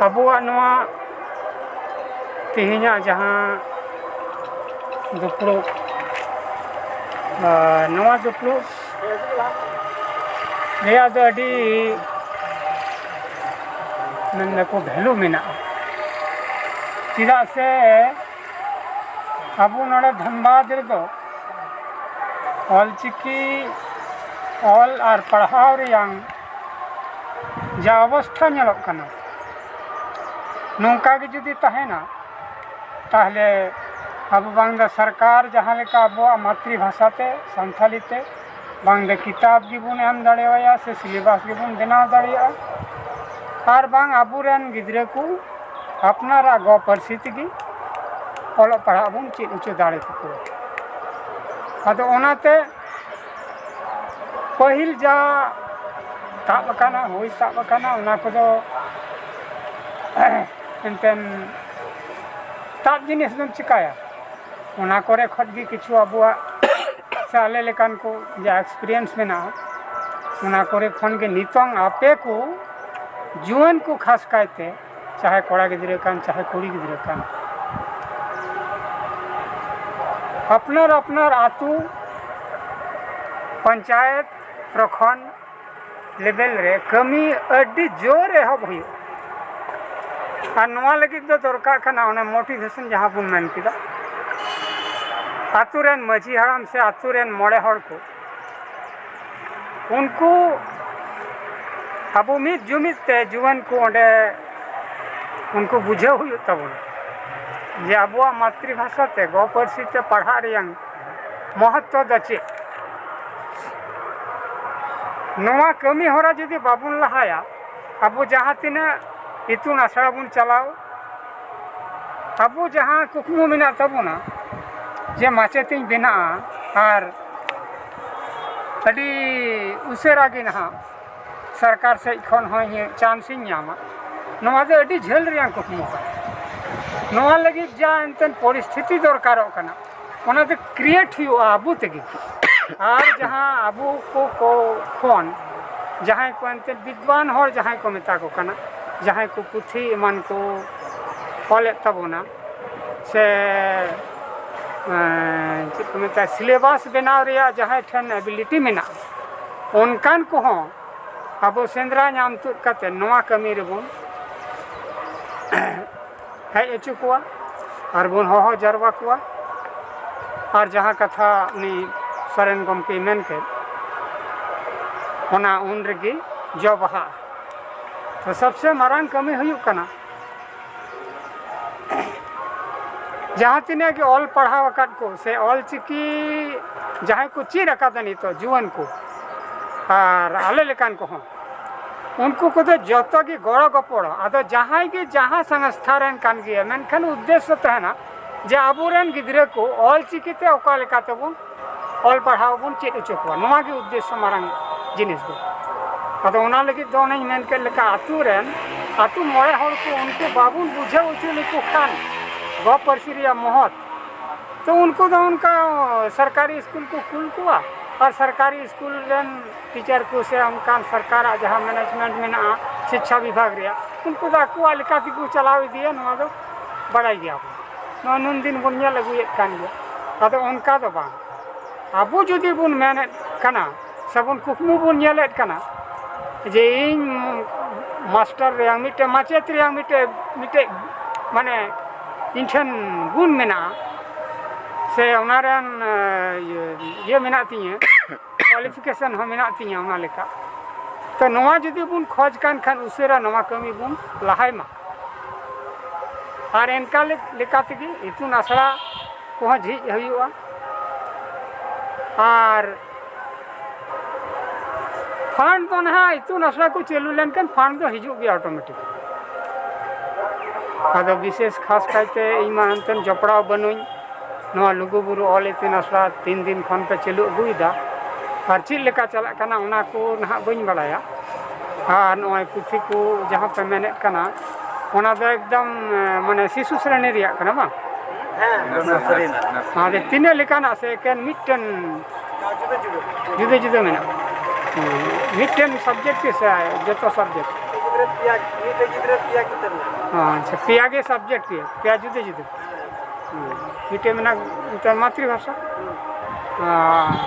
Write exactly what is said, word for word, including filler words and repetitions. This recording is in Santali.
ᱟᱵᱚᱣᱟᱜ ᱱᱚᱣᱟ ᱛᱮᱦᱮᱧᱟᱜ ᱡᱟᱦᱟᱸ ᱫᱩᱯᱲᱩᱵ, ᱟᱨ ᱱᱚᱣᱟ ᱫᱩᱯᱲᱩᱵ ᱨᱮᱭᱟᱜ ᱫᱚ ᱟᱹᱰᱤ ᱢᱮᱱ ᱫᱟᱠᱚ ᱵᱷᱮᱞᱩ ᱢᱮᱱᱟᱜᱼᱟ᱾ ᱪᱮᱫᱟᱜ ᱥᱮ ᱟᱵᱚ ᱱᱚᱰᱮ ᱫᱷᱟᱱᱵᱟᱫᱽ ᱨᱮᱫᱚ ᱚᱞᱪᱤᱠᱤ ᱚᱞ ᱟᱨ ᱯᱟᱲᱦᱟᱣ ᱨᱮᱭᱟᱝ ᱡᱟ ᱚᱵᱚᱥᱛᱷᱟ ᱧᱮᱞᱚᱜ ᱠᱟᱱᱟ, ᱱᱚᱝᱠᱟ ᱜᱮ ᱡᱩᱫᱤ ᱛᱟᱦᱮᱱᱟ, ᱛᱟᱦᱞᱮ ᱟᱵᱚ ᱵᱟᱝ ᱫᱚ ᱥᱚᱨᱠᱟᱨ ᱡᱟᱦᱟᱸ ᱞᱮᱠᱟ ᱟᱵᱚᱣᱟᱜ ᱢᱟᱛᱨᱤ ᱵᱷᱟᱥᱟ ᱛᱮ, ᱥᱟᱱᱛᱷᱟᱞᱤ ᱛᱮ, ᱵᱟᱝ ᱫᱚ ᱠᱤᱛᱟᱵ ᱜᱮᱵᱚᱱ ᱮᱢ ᱫᱟᱲᱮᱣᱟᱭᱟ ᱥᱮ ᱥᱤᱞᱮᱵᱟᱥ ᱜᱮᱵᱚᱱ ᱵᱮᱱᱟᱣ ᱫᱟᱲᱮᱭᱟᱜᱼᱟ, ᱟᱨ ᱵᱟᱝ ᱟᱵᱚᱨᱮᱱ ᱜᱤᱫᱽᱨᱟᱹ ᱠᱚ ᱟᱯᱱᱟᱨᱟᱜ ᱜᱚ ᱯᱟᱹᱨᱥᱤ ᱛᱮᱜᱮ ᱚᱞᱚᱜ ᱯᱟᱲᱦᱟᱜ ᱵᱚᱱ ᱪᱮᱫ ᱦᱚᱪᱚ ᱫᱟᱲᱮ ᱠᱮᱠᱚᱣᱟ᱾ ᱟᱫᱚ ᱚᱱᱟᱛᱮ ᱯᱟᱹᱦᱤᱞ ᱡᱟ ᱛᱟᱵ ᱟᱠᱟᱱᱟ, ᱦᱩᱭ ᱛᱟᱵ ᱟᱠᱟᱱᱟ, ᱚᱱᱟ ᱠᱚᱫᱚ ᱮᱱᱛᱮᱱ ᱛᱟᱵ ᱡᱤᱱᱤᱥ ᱫᱚᱢ ᱪᱤᱠᱟᱹᱭᱟ? ᱚᱱᱟ ᱠᱚᱨᱮ ᱠᱷᱚᱱ ᱜᱮ ᱠᱤᱪᱷᱩ ᱟᱵᱚᱣᱟᱜ ᱥᱮ ᱟᱞᱮ ᱞᱮᱠᱟᱱ ᱠᱚ ᱡᱟ ᱮᱠᱥᱯᱤᱨᱤᱭᱮᱱᱥ ᱢᱮᱱᱟᱜᱼᱟ, ᱚᱱᱟ ᱠᱚᱨᱮ ᱠᱷᱚᱱ ᱜᱮ ᱱᱤᱛᱚᱝ ᱟᱯᱮ ᱠᱚ ᱡᱩᱣᱟᱹᱱ ᱠᱚ ᱠᱷᱟᱥ ᱠᱟᱭᱛᱮ, ᱪᱟᱦᱮ ᱠᱚᱲᱟ ᱜᱤᱫᱽᱨᱟᱹ ᱠᱟᱱ, ᱪᱟᱦᱮ ᱠᱩᱲᱤ ᱜᱤᱫᱽᱨᱟᱹ ᱠᱟᱱ, ᱟᱯᱱᱟᱨ ᱟᱯᱱᱟᱨ ᱟᱹᱛᱩ, ᱯᱚᱧᱪᱟᱭᱮᱛ, ᱯᱨᱚᱠᱷᱚᱸᱰ ᱞᱮᱵᱮᱞ ᱨᱮ ᱠᱟᱹᱢᱤ ᱟᱹᱰᱤ ᱡᱳᱨ ᱮᱦᱚᱵ ᱦᱩᱭᱩᱜᱼᱟ᱾ ᱟᱨ ᱱᱚᱣᱟ ᱞᱟᱹᱜᱤᱫ ᱫᱚ ᱫᱚᱨᱠᱟᱨ ᱠᱟᱱᱟ ᱚᱱᱟ ᱢᱳᱴᱤᱵᱷᱮᱥᱚᱱ ᱡᱟᱦᱟᱸ ᱵᱚᱱ ᱢᱮᱱ ᱠᱮᱫᱟ, ᱟᱹᱛᱩ ᱨᱮᱱ ᱢᱟᱹᱡᱷᱤ ᱦᱟᱲᱟᱢ ᱥᱮ ᱟᱹᱛᱩ ᱨᱮᱱ ᱢᱚᱬᱮ ᱦᱚᱲ ᱠᱚ, ᱩᱱᱠᱩ ᱟᱵᱚ ᱢᱤᱫ ᱡᱩᱢᱤᱫ ᱛᱮ ᱡᱩᱣᱟᱹᱱ ᱠᱚ ᱚᱸᱰᱮ ᱩᱱᱠᱩ ᱵᱩᱡᱷᱟᱹᱣ ᱦᱩᱭᱩᱜ ᱛᱟᱵᱚᱱᱟ ᱡᱮ ᱟᱵᱚᱣᱟᱜ ᱢᱟᱛᱨᱤ ᱵᱷᱟᱥᱟ ᱛᱮ, ᱜᱚ ᱯᱟᱹᱨᱥᱤ ᱛᱮ ᱯᱟᱲᱦᱟᱜ ᱨᱮᱭᱟᱝ ᱢᱚᱦᱚᱛᱛᱚ ᱫᱚ ᱪᱮᱫ? ᱱᱚᱣᱟ ᱠᱟᱹᱢᱤ ᱦᱚᱨᱟ ᱡᱩᱫᱤ ᱵᱟᱵᱚᱱ ᱞᱟᱦᱟᱭᱟ, ᱟᱵᱚ ᱡᱟᱦᱟᱸ ᱛᱤᱱᱟᱹᱜ ᱤᱛᱩᱱ ᱟᱥᱲᱟ ᱵᱚᱱ ᱪᱟᱞᱟᱣ, ᱟᱵᱚ ᱡᱟᱦᱟᱸ ᱠᱩᱠᱢᱩ ᱢᱮᱱᱟᱜ ᱛᱟᱵᱚᱱᱟ ᱡᱮ ᱢᱟᱪᱮᱛᱤᱧ ᱵᱮᱱᱟᱜᱼᱟ ᱟᱨ ᱟᱹᱰᱤ ᱩᱥᱟᱹᱨᱟ ᱜᱮ ᱱᱟᱦᱟᱜ ᱥᱚᱨᱠᱟᱨ ᱥᱮᱫ ᱠᱷᱚᱱ ᱦᱚᱸ ᱤᱧᱟᱹᱜ ᱪᱟᱱᱥ ᱤᱧ ᱧᱟᱢᱟ, ᱱᱚᱣᱟ ᱫᱚ ᱟᱹᱰᱤ ᱡᱷᱟᱹᱞ ᱨᱮᱭᱟᱜ ᱠᱩᱠᱢᱩ ᱠᱟᱱᱟ᱾ ᱱᱚᱣᱟ ᱞᱟᱹᱜᱤᱫ ᱡᱟ ᱮᱱᱛᱮᱫ ᱯᱚᱨᱤᱥᱛᱷᱤᱛᱤ ᱫᱚᱨᱠᱟᱨᱚᱜ ᱠᱟᱱᱟ, ᱚᱱᱟ ᱫᱚ ᱠᱨᱤᱭᱮᱴ ᱦᱩᱭᱩᱜᱼᱟ ᱟᱵᱚ ᱛᱮᱜᱮ᱾ ᱟᱨ ᱡᱟᱦᱟᱸ ᱟᱵᱚ ᱠᱚ, ᱠᱚ ᱠᱷᱚᱱ ᱡᱟᱦᱟᱸᱭ ᱠᱚ ᱮᱱᱛᱮᱫ ᱵᱤᱫᱽᱣᱟᱱ ᱦᱚᱲ ᱡᱟᱦᱟᱸᱭ ᱠᱚ ᱢᱮᱛᱟ ᱠᱚ ᱠᱟᱱᱟ, ᱡᱟᱦᱟᱸᱭ ᱠᱚ ᱯᱩᱛᱷᱤ ᱮᱢᱟᱱ ᱠᱚ ᱚᱞᱮᱫ ᱛᱟᱵᱚᱱᱟ, ᱥᱮ ᱮᱸ, ᱪᱮᱫ ᱠᱚ ᱢᱮᱛᱟᱜᱼᱟ, ᱥᱤᱞᱮᱵᱟᱥ ᱵᱮᱱᱟᱣ ᱨᱮᱭᱟᱜ ᱡᱟᱦᱟᱸᱭ ᱴᱷᱮᱱ ᱮᱵᱤᱞᱤᱴᱤ ᱢᱮᱱᱟᱜᱼᱟ, ᱚᱱᱠᱟᱱ ᱠᱚᱦᱚᱸ ᱟᱵᱚ ᱥᱮᱸᱫᱽᱨᱟ ᱧᱟᱢ ᱛᱩᱫ ᱠᱟᱛᱮ ᱱᱚᱣᱟ ᱠᱟᱹᱢᱤ ᱨᱮᱵᱚᱱ ᱦᱮᱡ ᱦᱚᱪᱚ ᱠᱚᱣᱟ ᱟᱨ ᱵᱚᱱ ᱦᱚᱦᱚ ᱡᱟᱨᱣᱟ ᱠᱚᱣᱟ᱾ ᱟᱨ ᱡᱟᱦᱟᱸ ᱠᱟᱛᱷᱟ ᱩᱱᱤ ᱥᱚᱨᱮᱱ ᱜᱚᱢᱠᱮᱭ ᱢᱮᱱ ᱠᱮᱫ, ᱚᱱᱟ ᱩᱱ ᱨᱮᱜᱮ ᱡᱚ ᱵᱟᱦᱟᱜᱼᱟ᱾ ᱛᱚ, ᱥᱚᱵᱥᱮ ᱢᱟᱨᱟᱝ ᱠᱟᱹᱢᱤ ᱦᱩᱭᱩᱜ ᱠᱟᱱᱟ, ᱡᱟᱦᱟᱸ ᱛᱤᱱᱟᱹᱜ ᱜᱮ ᱚᱞ ᱯᱟᱲᱦᱟᱣ ᱟᱠᱟᱫ ᱠᱚ ᱥᱮ ᱚᱞ ᱪᱤᱠᱤ ᱡᱟᱦᱟᱸᱭ ᱠᱚ ᱪᱮᱫ ᱟᱠᱟᱫᱟ ᱱᱤᱛᱚᱜ ᱡᱩᱣᱟᱹᱱ ᱠᱚ ᱟᱨ ᱟᱞᱮ ᱞᱮᱠᱟᱱ ᱠᱚᱦᱚᱸ, ᱩᱱᱠᱩ ᱠᱚᱫᱚ ᱡᱚᱛᱚ ᱜᱮ ᱜᱚᱲᱚ ᱜᱚᱯᱚᱲᱚ᱾ ᱟᱫᱚ ᱡᱟᱦᱟᱸᱭ ᱜᱮ ᱡᱟᱦᱟᱸ ᱥᱚᱝᱥᱛᱷᱟ ᱨᱮᱱ ᱠᱟᱱ ᱜᱮᱭᱟ, ᱢᱮᱱᱠᱷᱟᱱ ᱩᱫᱽᱫᱮᱥᱥᱚ ᱛᱟᱦᱮᱱᱟ ᱡᱮ ᱟᱵᱚᱨᱮᱱ ᱜᱤᱫᱽᱨᱟᱹ ᱠᱚ ᱚᱞ ᱪᱤᱠᱤᱛᱮ ᱚᱠᱟ ᱞᱮᱠᱟ ᱛᱮᱵᱚᱱ ᱚᱞ ᱯᱟᱲᱦᱟᱣ ᱵᱚᱱ ᱪᱮᱫ ᱦᱚᱪᱚ ᱠᱚᱣᱟ᱾ ᱱᱚᱣᱟ ᱜᱮ ᱩᱫᱽᱫᱮᱥᱥᱚ ᱢᱟᱨᱟᱝ ᱡᱤᱱᱤᱥ ᱫᱚ᱾ ᱟᱫᱚ ᱚᱱᱟ ᱞᱟᱹᱜᱤᱫ ᱫᱚ ᱚᱱᱮᱧ ᱢᱮᱱ ᱠᱮᱫ ᱞᱮᱠᱟ, ᱟᱹᱛᱩ ᱨᱮᱱ, ᱟᱹᱛᱩ ᱢᱚᱬᱮ ᱦᱚᱲ ᱠᱚ, ᱩᱱᱠᱩ ᱵᱟᱵᱚᱱ ᱵᱩᱡᱷᱟᱹᱣ ᱦᱚᱪᱚ ᱞᱮᱠᱚ ᱠᱷᱟᱱ ᱜᱚ ᱯᱟᱹᱨᱥᱤ ᱨᱮᱭᱟᱜ ᱢᱚᱦᱚᱛ, ᱛᱚ ᱩᱱᱠᱩ ᱫᱚ ᱚᱱᱠᱟ ᱥᱚᱨᱠᱟᱨᱤ ᱥᱠᱩᱞ ᱠᱚ ᱠᱩᱞ ᱠᱚᱣᱟ, ᱟᱨ ᱥᱚᱨᱠᱟᱨᱤ ᱥᱠᱩᱞ ᱨᱮᱱ ᱴᱤᱪᱟᱨ ᱠᱚ ᱥᱮ ᱚᱱᱠᱟᱱ ᱥᱚᱨᱠᱟᱨᱟᱜ ᱡᱟᱦᱟᱸ ᱢᱮᱱᱮᱡᱽᱢᱮᱱᱴ ᱢᱮᱱᱟᱜᱼᱟ ᱥᱤᱪᱪᱷᱟ ᱵᱤᱵᱷᱟᱜᱽ ᱨᱮᱭᱟᱜ, ᱩᱱᱠᱩ ᱫᱚ ᱟᱠᱚᱣᱟᱜ ᱞᱮᱠᱟ ᱛᱮᱠᱚ ᱪᱟᱞᱟᱣ ᱤᱫᱤᱭᱟ᱾ ᱱᱚᱣᱟ ᱫᱚ ᱵᱟᱲᱟᱭ ᱜᱮᱭᱟ ᱵᱚᱱ, ᱱᱚᱣᱟ ᱱᱩᱱ ᱫᱤᱱ ᱵᱚᱱ ᱧᱮᱞ ᱟᱹᱜᱩᱭᱮᱫ ᱠᱟᱱ ᱜᱮᱭᱟ᱾ ᱟᱫᱚ ᱚᱱᱠᱟ ᱫᱚ ᱵᱟᱝ, ᱟᱵᱚ ᱡᱩᱫᱤ ᱵᱚᱱ ᱢᱮᱱᱮᱫ ᱠᱟᱱᱟ ᱥᱮᱵᱚᱱ ᱠᱩᱠᱢᱩ ᱵᱚᱱ ᱧᱮᱞᱮᱫ ᱠᱟᱱᱟ ᱡᱮ ᱤᱧ ᱢᱟᱥᱴᱟᱨ ᱨᱮᱭᱟᱝ, ᱢᱤᱫᱴᱮᱡ ᱢᱟᱪᱮᱫ ᱨᱮᱭᱟᱝ ᱢᱤᱫᱴᱮᱡ, ᱢᱤᱫᱴᱮᱡ, ᱢᱟᱱᱮ, ᱤᱧ ᱴᱷᱮᱱ ᱜᱩᱱ ᱢᱮᱱᱟᱜᱼᱟ ᱥᱮ ᱚᱱᱟ ᱨᱮᱱ, ᱮ, ᱤᱭᱟᱹ, ᱤᱭᱟᱹ ᱢᱮᱱᱟᱜ ᱛᱤᱧᱟᱹ, ᱠᱳᱣᱟᱞᱤᱯᱷᱤᱠᱮᱥᱚᱱ ᱦᱚᱸ ᱢᱮᱱᱟᱜ ᱛᱤᱧᱟᱹ ᱚᱱᱟ ᱞᱮᱠᱟ᱾ ᱛᱚ ᱱᱚᱣᱟ ᱡᱩᱫᱤ ᱵᱚᱱ ᱠᱷᱚᱡᱽ ᱠᱟᱱ ᱠᱷᱟᱱ ᱩᱥᱟᱹᱨᱟ ᱱᱚᱣᱟ ᱠᱟᱹᱢᱤ ᱵᱚᱱ ᱞᱟᱦᱟᱭ ᱢᱟ᱾ ᱟᱨ ᱮᱱᱠᱟ ᱞᱮ-, ᱞᱮᱠᱟ ᱛᱮᱜᱮ ᱤᱛᱩᱱ ᱟᱥᱲᱟ ᱠᱚᱦᱚᱸ ᱡᱷᱤᱡ ᱦᱩᱭᱩᱜᱼᱟ᱾ ᱟᱨ ᱯᱷᱟᱱᱰ ᱫᱚ ᱱᱟᱦᱟᱜ ᱤᱛᱩᱱ ᱟᱥᱲᱟ ᱠᱚ ᱪᱟᱹᱞᱩ ᱞᱮᱱᱠᱷᱟᱱ ᱯᱷᱟᱱᱰ ᱫᱚ ᱦᱤᱡᱩᱜ ᱜᱮᱭᱟ ᱚᱴᱳᱢᱮᱴᱤᱠ᱾ ᱟᱫᱚ ᱵᱤᱥᱮᱥ ᱠᱷᱟᱥ ᱠᱟᱭᱛᱮ ᱤᱧ ᱢᱟ ᱮᱱᱛᱮᱫ ᱡᱚᱯᱲᱟᱣ ᱵᱟᱹᱱᱩᱧ ᱱᱚᱣᱟ ᱞᱩᱜᱩᱵᱩᱨᱩ ᱚᱞ ᱤᱛᱩᱱ ᱟᱥᱲᱟ ᱛᱤᱱ ᱫᱤᱱ ᱠᱷᱚᱱ ᱯᱮ ᱪᱟᱹᱞᱩ ᱟᱹᱜᱩᱭᱮᱫᱟ, ᱟᱨ ᱪᱮᱫ ᱞᱮᱠᱟ ᱪᱟᱞᱟᱜ ᱠᱟᱱᱟ ᱚᱱᱟ ᱠᱚ ᱱᱟᱦᱟᱜ ᱵᱟᱹᱧ ᱵᱟᱲᱟᱭᱟ᱾ ᱟᱨ ᱱᱚᱜᱼᱚᱭ ᱯᱩᱛᱷᱤ ᱠᱚ ᱡᱟᱦᱟᱸ ᱯᱮ ᱢᱮᱱᱮᱫ ᱠᱟᱱᱟ, ᱚᱱᱟ ᱫᱚ ᱮᱠᱫᱚᱢ, ᱮ, ᱢᱟᱱᱮ ᱥᱤᱥᱩ ᱥᱨᱮᱱᱤ ᱨᱮᱭᱟᱜ ᱠᱟᱱᱟ ᱵᱟᱝ? ᱦᱮᱸ, ᱱᱟᱨᱥᱟᱨᱤ ᱨᱮᱱᱟᱜ᱾ ᱟᱫᱚ ᱛᱤᱱᱟᱹᱜ ᱞᱮᱠᱟᱱᱟᱜ ᱥᱮ ᱮᱠᱮᱱ ᱢᱤᱫᱴᱮᱱ? ᱡᱩᱫᱟᱹ ᱡᱩᱫᱟᱹ ᱢᱮᱱᱟᱜᱼᱟ᱾ ᱦᱮᱸ, ᱢᱤᱫᱴᱮᱱ ᱥᱟᱵᱡᱮᱠᱴ ᱜᱮ ᱥᱮ ᱡᱚᱛᱚ ᱥᱟᱵᱡᱮᱠᱴ? ᱯᱮᱭᱟ, ᱢᱤᱫᱴᱮᱡ ᱜᱤᱫᱽᱨᱟᱹ ᱯᱮᱭᱟ ᱠᱤᱛᱟᱹᱵ ᱢᱮᱱᱟᱜᱼᱟ᱾ ᱟᱪᱪᱷᱟ, ᱯᱮᱭᱟ ᱜᱮ ᱥᱟᱵᱡᱮᱠᱴ ᱯᱮᱭᱟ, ᱯᱮᱭᱟ ᱡᱩᱫᱟᱹ ᱡᱩᱫᱟᱹ᱾ ᱦᱩᱸ᱾ ᱢᱤᱫᱴᱮᱡ ᱢᱮᱱᱟᱜ ᱢᱤᱫᱴᱮᱱ ᱢᱟᱛᱨᱤᱵᱷᱟᱥᱟ᱾ ᱦᱩᱸ᱾ ᱟᱨ